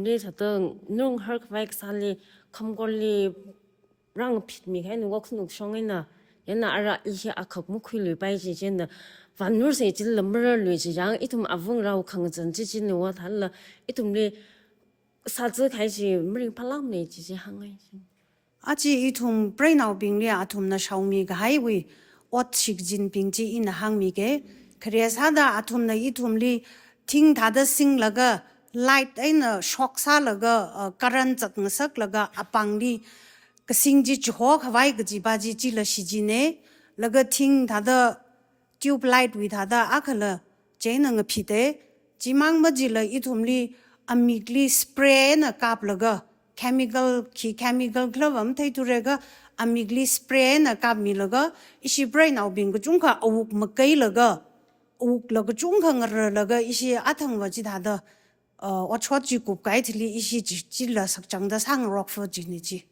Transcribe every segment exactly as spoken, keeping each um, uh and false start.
athumli sāda ngarunghar khavai kasāli, khamkorli rāngphitmi kahaina, wok khanuk shong eina, yana ara ishi akhak makhuiluipai chi chieina, vānur sā chila mararlui chi yang, ithum avung rao khangazan chi china va thāla, ithumli sāzā kahai chi maringphālākmana chi chi hāngngai chi. Aja ithum preinaobingli athumna shaomi kahaiwui ot shikzingbing chi ina hāngmige. Khare sāda athumna ithumli thing thāda singlaga, light eina shock sālaga, uh, current zatngasaklaga apāngli kasing chi chiho khavai kajipa chi chila shichinna, laga thing thāda tube light wui thāda akhala chieina ngaphite. Chimang majila ithumli amikli spray eina kaplaga, chemical khi chemical khala va matheithureka, amikli spray eina kapmilaga, ishi preinaobing kachungkha awuk makeilaga, awukla kachungkha ngararlaga, ishi athangva chithāda, uh, otshot chi kupkahai thili ishi chi, chila sakchangda sāngarokfa china chi.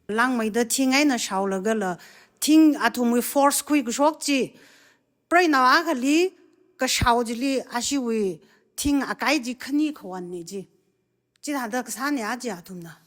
Langmeida thing eina shaolagala, thing athumwui force khuikashok chi, preinao akhali kashao chili ashiwui thing akai chi khani khawanne chi. Chithāda kasāne aja athumna.